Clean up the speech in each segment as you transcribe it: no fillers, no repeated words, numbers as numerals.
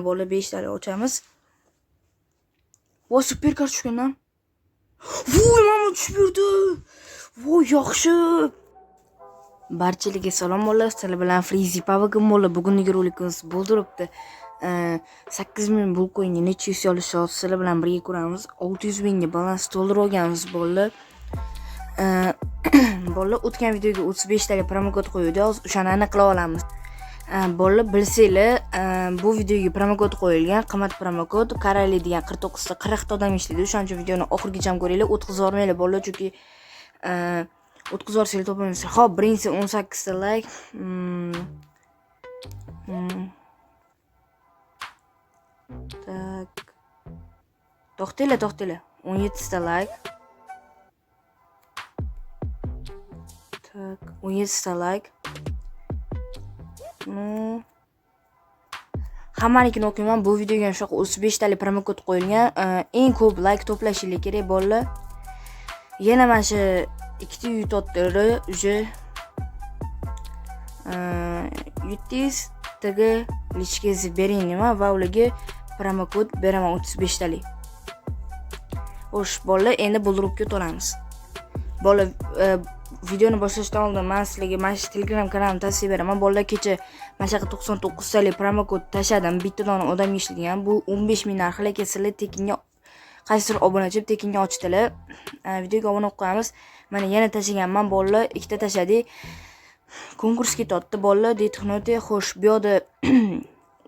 Bola 5 tali ochamiz. Voy, superkar tushgan. Voy, mana tushib yurdi. Voy, yaxshi. Barchalarga salom bolalar, sizlar bilan Freezy Pavagin bola. Bugungi rolikimiz bo'ldiribdi. 8000 Bullcoinga necha yuz olish sizlar bilan birga ko'ramiz. 600 mingga balans to'ldirib olganmiz bolalar. Bolalar, o'tgan videoga 35 tali promokod qo'yuvdik. Hozir o'shani aniqlab olamiz. Bolalar, bilsanglar, bu videoga promokod qo'yilgan, qimmat promokod Karali degan 49 ta 40 ta odam ishlaydi. O'shaning uchun videoni oxirigacha ko'ringlar, o'tkazib yubormanglar bolalar, chunki o'tkazib yuborsanglar topolmaysizlar. Xo'p, birinchisi 18 ta like. Так. To'xtanglar, to'xtanglar. 17 ta like. Так, 17 ta like. Ну, hammanikini o'qiyman. Bu videoga ham shunaqa 35 tali promokod qo'yilgan. Eng ko'p like to'plashinglar kerak bolalar. Yana mana shu ikkita yutotdi уже yutdingiz, tg личка ngizni bering nima va ularga promokod beraman 35 talik. Xo'sh, bolalar, endi Bulldropga o'tamiz. Bolalar, videoni boshlashdan oldin man sizlarga mana shu Telegram kanalimni tavsiya beraman. Bolalar, kecha mana shunaqa 99 talik promokod tashladim. Bitta dona odamga ishlagan. Bu 15 ming narxi, lekin sizlar tekinga qaysidir obunachi tekinga ochdilar. Videoga obuna bo'lib qo'yamiz. Mana yana tashlaganman bolalar, ikkita tashladik. Konkurs ketyapti bolalar, Detxnote. Xo'sh, bu yoqda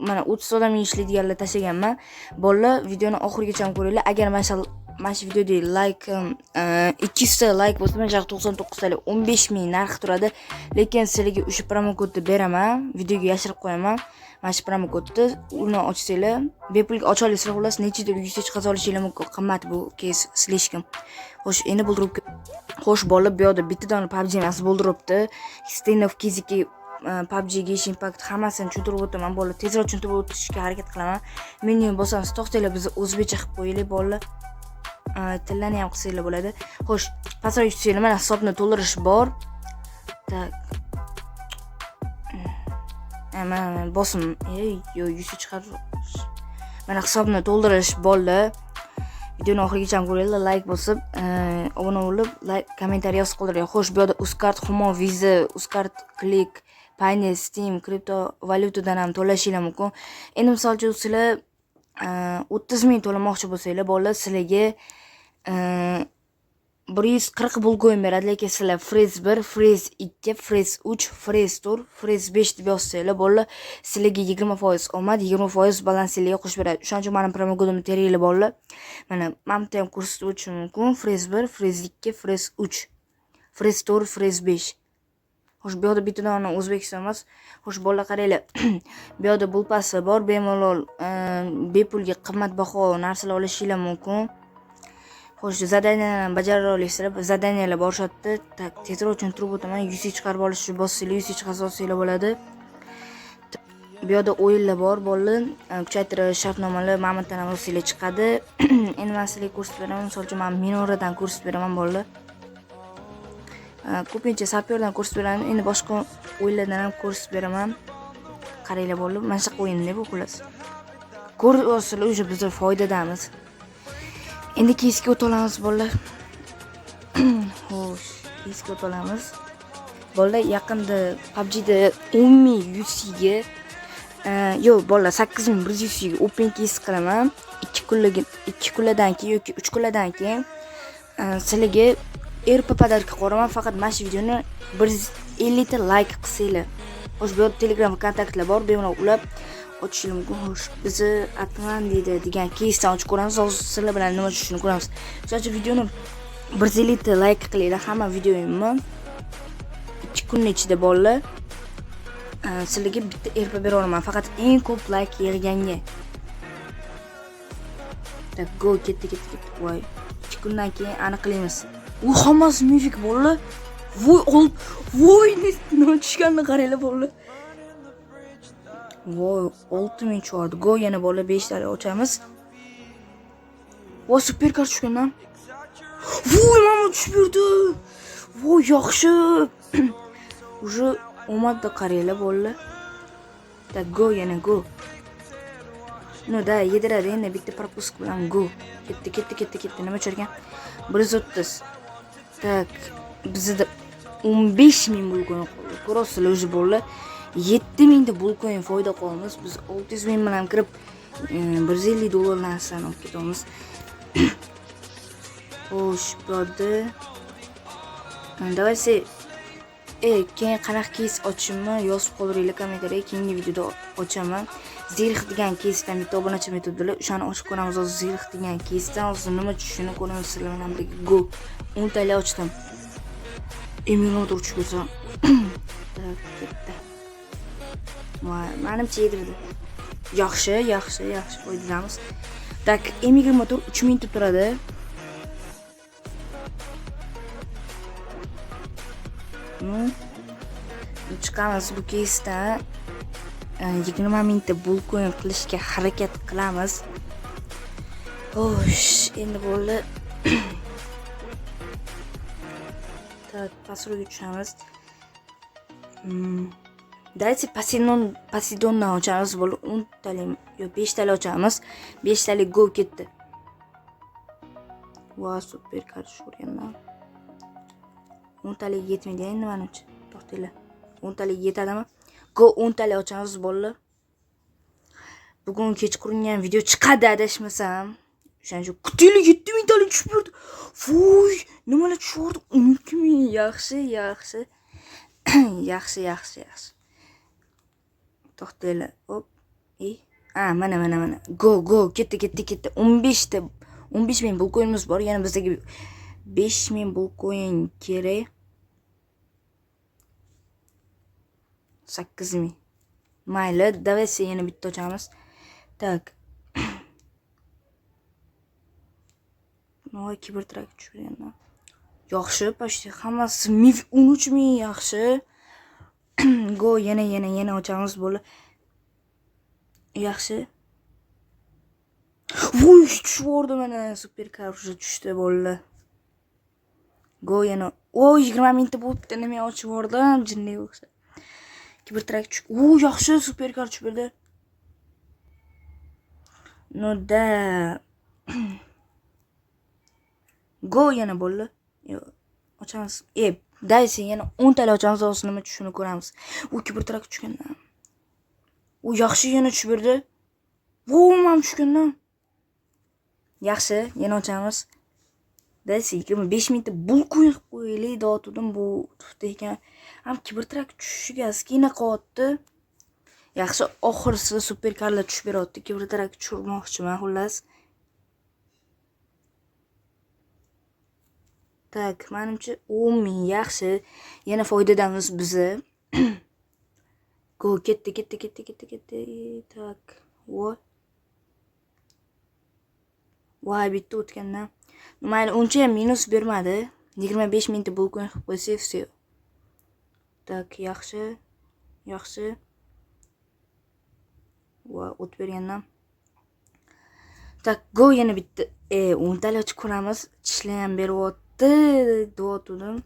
mana 30 odamga ishlaydiganlar tashlaganman. Bolalar, videoni oxirigacha ko'ringlar. Agar mana shu videoda like 200 ta like bo'lsa, mana shu 99 talik 15 ming narxi turadi. Lekin sizlarga o'sha promokodni beraman, videoga yashirib qo'yaman. Mana shu promokodni, uni ochsanglar, bepulga ocha olasizlar, xullas, nechidir yuzta chiqaza olishinglar mumkin. Qimmat bu кейс слишком. Xo'sh, endi Bulldrop. Xo'sh, bolalar, bu yoqda bitta dona PUBG emas, Bulldropdi. Standoff Kiziki, PUBG, Genshin Impact hammasini tushuntirib o'taman bolalar. Tezroq tushuntirib o'tishga harakat qilaman. Menyu bosamiz, to'xtanglar, biz o'zbekcha qilib qo'yaylik bolalar. Tillarni ham qilsanglar bo'ladi. Xo'sh, pastroq tushsanglar, mana hisobni to'ldirish bor. Так. Mana bosim, ey, yo, yuzta chiqarib. Mana hisobni to'ldirish bolalar. Videoni oxirigacha ko'ringlar, like bosib, obuna bo'lib, like, kommentariy yozib qoldiringlar. Xo'sh, bu yerda Uzcard, Humo, Visa, Uzcard, Click, Payoneer, Steam, kriptovalyutadan ham to'lashinglar mumkin. Endi misol uchun sizlar 30 ming to'lamoqchi bo'lsanglar, bolalar, sizlarga 140 Bullcoin beradi, lekin sizlar Freeze 1, Freeze 2, Freeze 3, Freeze 4, Freeze 5 deb yozsanglar, bolalar, sizlarga 20% omad, 20% balansinglarga qo'shib beradi. O'shaning uchun mani promokodimni teringlar bolalar. Mana bu yerda ham ko'rsatib o'tishim mumkin. Freeze 1, Freeze 2, Freeze 3, Freeze 4, Freeze 5. Xo'sh, bu yoqda bitta dona O'zbekiston emas. Xo'sh, bolalar, qaranglar. Bu yoqda Bullpassi bor, bemalol bepulga qimmatbaho narsalar olishinglar mumkin. Xo'sh, задания larni bajara olasizlar. Задания lar borishyapti. Так, tezroq tushuntirib o'taman. UC chiqarib olish uchun bossanglar, UC chiqarsa olsanglar bo'ladi. Bu yoqda o'yinlar bor, bolalar. Kuchaytirish shartnomalar mana bu yerdan ham olsanglar chiqadi. Endi men sizlarga ko'rsatib beraman. Misol uchun, men Minoradan ko'rsatib beraman bolalar. Ko'pincha sapyordan ko'rsatib beraman. Endi boshqa o'yinlardan ham ko'rsatib beraman. Qaranglar bolalar, mana shunaqa o'yinda bu xullas. Ko'ryapsizlar, уже biz foydadamiz. Endi keysga o'ta olamiz bolalar. Xo'sh, keysga o'ta olamiz. Bolalar, yaqinda PUBGda 10 ming UCga, yo'q bolalar, 8100 UCga open case qilaman. 2 kunlik, 2 kunlardan keyin yoki 3 kunlardan keyin sizlarga RP подарка qo'raman. Faqat mana shu videoni 150 ta like qilsanglar. Xo'sh, bu yerda Telegram va kontaktlar bor, bemalol ulab ochishinglar mumkin. Xo'sh, bizni Atlantida degan keysdan ochib ko'ramiz. Hozir sizlar bilan nima tushishini ko'ramiz. Shuning uchun videoni 150 ta like qilinglar hamma videoyimni. 2 kunning ichida bolalar, sizlarga bitta RP bera olaman. Faqat eng ko'p like yig'ganga. Так, go, ketdi, ketdi, ketdi. Voy. 2 kundan keyin aniqlaymiz. U hammasi мифик bolalar. Voy, ol, voy, nima tushganini qaranglar bolalar. Voy, 6000 tushdi. Go, yana bolalar, 5 tali ochamiz. Voy, superkar tushgan. Voy, mana tushib yurdi. Voy, yaxshi. Уже omadda qaranglar bolalar. Так, go, yana go. Ну да, yediradi endi bitta пропуск bilan go. Ketdi, ketdi, ketdi, ketdi. Nima tushar ekan? 130. Так, bizda 15 ming bulkoin qoldi. Ko'rasizlar, уже bo'ldi. 7 mingta bulkoin foyda qolamiz. Biz 600 ming bilan kirib 150 dollar narsani olib ketamiz. Xo'sh, bu yerda давайте keyin qanaqa кейс ochishimni yozib qoldiringlar kommentariyaga, keyingi videoda ochaman. Zirx degan keysdan bitta obunachim aytibdilar, o'shani ochib ko'ramiz hozir. Zirx degan keysdan hozir nima tushishini ko'ramiz sizlar bilan birga. Go. 10 tali ochdim. Emulator tushib ketsa. Так, ketdi. Voy, manimcha yedirdi. Yaxshi, yaxshi, yaxshi foydadamiz. Так, M24 3000 ta turadi. Ну, chiqamiz bu keysdan. 20 mingta bulkoin qilishga harakat qilamiz. Xo'sh, endi bo'ldi. Так, pastroqga tushamiz. Давайте Poseidondan ochamiz. Bo'ldi, 10 tali, yo 5 tali ochamiz. 5 tali go ketdi. Va super kartoshka ko'rganman. 10 tali yetmaydi endi manimcha. To'xtanglar. 10 tali yetadimi? Go 10 tali ochamiz bolalar. Bugun kechqurun ham video chiqadi adashmasam. O'shaning uchun kutinglar, 7 ming tali tushib berdi. Voy, nimalar tushyapti? 12 ming. Yaxshi, yaxshi. Yaxshi, yaxshi, yaxshi. To'xtanglar. Hop. E. A, mana, mana, mana. Go, go, ketdi, ketdi, ketdi. 15 ta 15 ming bulkoinimiz bor. Yana bizga 5 ming bulkoin kerak. 8 ming. Mayli, давайте yana bitta ochamiz. Так. Voy, kibertrak tushirganman. Yaxshi, почти hammasi mif 13 ming yaxshi. Go, yana, yana, yana ochamiz bo'ldi. Yaxshi. Voy, tushib yubordi mana super уже tushdi bo'ldi. Go yana. O, 20 mingta bo'libdi, nima ochib yubordim, jinniga o'xshab. Kibertrak tushib. O, yaxshi, superkar tushib berdi. Ну да. Go yana bo'ldi. Yo'q, ochamiz. Daysi yana 10 tali ochamiz, hozir nima tushishini ko'ramiz. U kibertrak tushgandan. U yaxshi yana tushib berdi. Vo, ham tushgandan. Yaxshi, yana ochamiz. Daysi 25 mingta bul qo'yib qo'yaylik deyotgandim, bu tufta ekan. Ham kibertrak tushishiga ozgina qolyapti. Yaxshi, oxirisida superkarlar tushib beryapti. Kibertrak tushirmoqchiman xullas. Так, manimcha 10 ming yaxshi. Yana foydadamiz bizi. Go, ketdi, ketdi, ketdi, ketdi, ketdi. Так, voy. Voy, bitta o'tgandan. Mayli, uncha ham minus bermadi. 25 mingta bulkon qilib qo'ysak, всё. Так, yaxshi. Yaxshi. Va o't bergandan. Так, go yana bitta 10 tali ochib ko'ramiz. Tishlar ham beryapti, deyotgandim.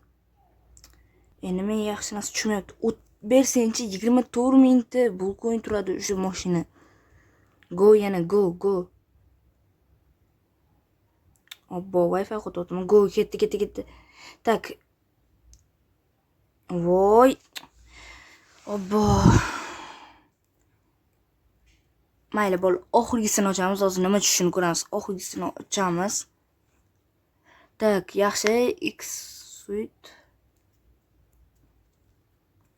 Endi men yaxshi narsa tushmayapti. O't bersangchi 24 mingta bulkoin turadi o'sha mashina. Go yana, go, go. Obbo, Wi-Fi qo'tyaptimi? Go, ketdi, ketdi, ketdi. Так. Voy. Obbo. Mayli, bo'l, oxirgisini ochamiz. Hozir nima tushishini ko'ramiz. Oxirgisini ochamiz. Так, yaxshi, X suite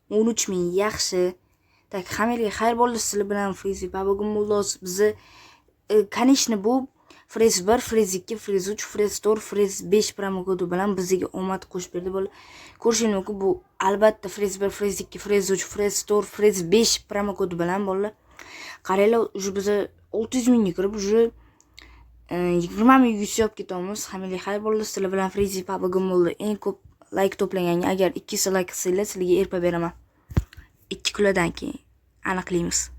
13 ming yaxshi. Так, hammaga xayr bo'ldi. Sizlar bilan Freeze bugun bo'ldi. Hozir bizni конечно bu Freeze 1, Freeze 2, Freeze 3, Freeze 4, Freeze 5 promokodi bilan bizga omad qo'shib berdi. Bo'ldi. Ko'rishingiz mumkin, bu albatta Freeze 1, Freeze 2, Freeze 3, Freeze 4, Freeze 5 promokodi bilan bo'ldi. Qaranglar, уже biz 600 mingga kirib, уже 20 ming yuz olib ketamiz. Hammaga xayr bo'ldi. Sizlar bilan Freeze bugun bo'ldi. Eng ko'p like to'plaganga agar 200 like qilsanglar, sizlarga erpa beraman. 2 kundan keyin aniqlaymiz.